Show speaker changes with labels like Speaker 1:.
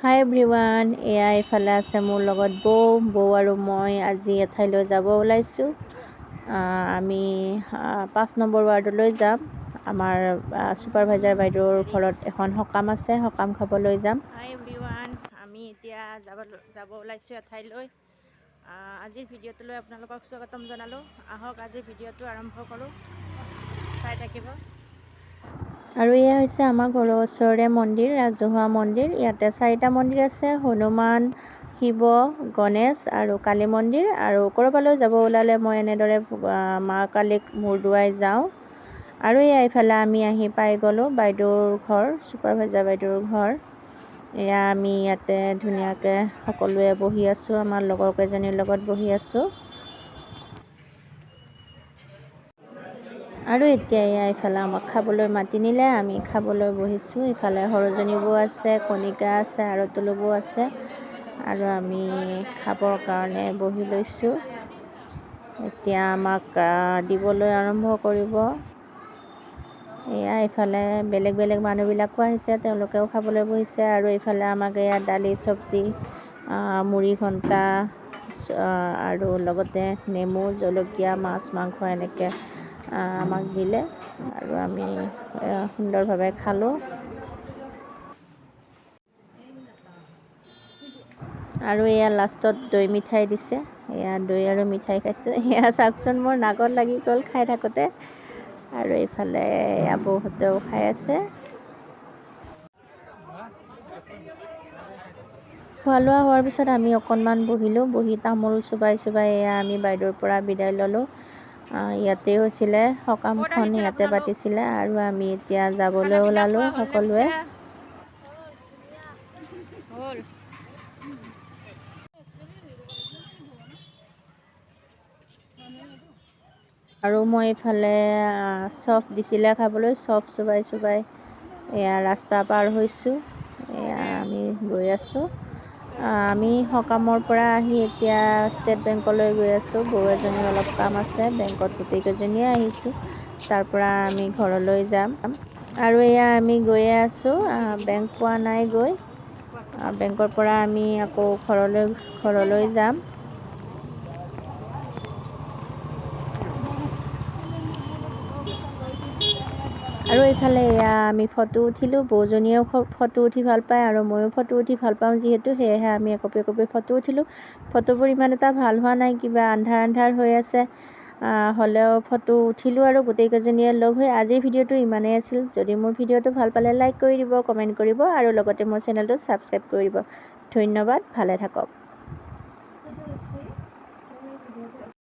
Speaker 1: হাই everyone, এয়া এইফালে আছে মোৰ লগত বৌ বৌ আৰু মই আজি এঠাইলৈ যাব ওলাইছোঁ। আমি 5 নম্বৰ ৱাৰ্ডলৈ যাম। আমাৰ ছুপাৰভাইজাৰ বাইদেউৰ ঘৰত এখন সকাম আছে, সকাম খাবলৈ যাম।
Speaker 2: হাই এভৰিৱান, আমি এতিয়া যাব যাব ওলাইছোঁ এঠাইলৈ। আজিৰ ভিডিঅ'টোলৈ আপোনালোকক স্বাগতম জনালোঁ। আহক, আজিৰ ভিডিঅ'টো আৰম্ভ কৰোঁ, চাই থাকিব।
Speaker 1: আৰু এয়া হৈছে আমাৰ ঘৰৰ ওচৰৰে মন্দিৰ, ৰাজহুৱা মন্দিৰ। ইয়াতে চাৰিটা মন্দিৰ আছে, হনুমান, শিৱ, গণেশ আৰু কালী মন্দিৰ। আৰু ক'ৰবালৈ যাব ওলালে মই এনেদৰে মা কালীক মূৰ দোৱাই যাওঁ। আৰু এয়া এইফালে আমি আহি পাই গ'লোঁ বাইদেউৰ ঘৰ, ছুপাৰভাইজাৰ বাইদেউৰ ঘৰ। এয়া আমি ইয়াতে ধুনীয়াকৈ সকলোৱে বহি আছোঁ, আমাৰ লগৰ কেইজনীৰ লগত বহি আছোঁ। আৰু এতিয়া এয়া এইফালে আমাক খাবলৈ মাতি নিলে, আমি খাবলৈ বহিছোঁ। ইফালে সৰুজনী বৌ আছে, কণিকা আছে আৰু তুলু বৌ আছে। আৰু আমি খাবৰ কাৰণে বহি লৈছোঁ। এতিয়া আমাক দিবলৈ আৰম্ভ কৰিব। এয়া এইফালে বেলেগ বেলেগ মানুহবিলাকো আহিছে, তেওঁলোকেও খাবলৈ বহিছে। আৰু এইফালে আমাক এয়া দালি, চব্জি, মুড়ি ঘণ্টা আৰু লগতে নেমু, জলকীয়া, মাছ, মাংস এনেকৈ আমাক দিলে। আৰু আমি সুন্দৰভাৱে খালোঁ। আৰু এয়া লাষ্টত দৈ মিঠাই দিছে, এয়া দৈ আৰু মিঠাই খাইছোঁ। এয়া চাওকচোন, মোৰ নাকত লাগি গ'ল খাই থাকোঁতে। আৰু এইফালে এয়া বৌহঁতেও খাই আছে। খোৱা লোৱা হোৱাৰ পিছত আমি অকণমান বহিলোঁ, বহি তামোল চোবাই চোবাই এয়া আমি বাইদেউৰ পৰা বিদায় ল'লোঁ। ইয়াতে হৈছিলে সকামখন, ইয়াতে পাতিছিলে। আৰু আমি এতিয়া যাবলৈ ওলালোঁ সকলোৱে। আৰু মই এইফালে চফ দিছিলে খাবলৈ, চফ চোবাই চোবাই এয়া ৰাস্তা পাৰ হৈছোঁ। এয়া আমি গৈ আছোঁ। আমি সকামৰ পৰা আহি এতিয়া ষ্টেট বেংকলৈ গৈ আছোঁ। বৌ এজনীৰ অলপ কাম আছে, বেংকত গোটেইকেইজনীয়ে আহিছোঁ। তাৰপৰা আমি ঘৰলৈ যাম। আৰু এয়া আমি গৈয়ে আছোঁ, বেংক পোৱা নাই গৈ। বেংকৰ পৰা আমি আকৌ ঘৰলৈ ঘৰলৈ যাম। আৰু এইফালে এয়া আমি ফটো উঠিলোঁ। বৌজনীয়েও ফটো উঠি ভাল পায় আৰু ময়ো ফটো উঠি ভাল পাওঁ যিহেতু, সেয়েহে আমি একপি একপি ফটো উঠিলোঁ। ফটোবোৰ ইমান এটা ভাল হোৱা নাই, কিবা আন্ধাৰ আন্ধাৰ হৈ আছে, হ'লেও ফটো উঠিলোঁ আৰু গোটেইকেইজনীয়ে লগ হৈ। আজিৰ ভিডিঅ'টো ইমানেই আছিল। যদি মোৰ ভিডিঅ'টো ভাল পালে লাইক কৰি দিব, কমেণ্ট কৰিব আৰু লগতে মোৰ চেনেলটো ছাবস্ক্ৰাইব কৰি দিব। ধন্যবাদ, ভালে থাকক।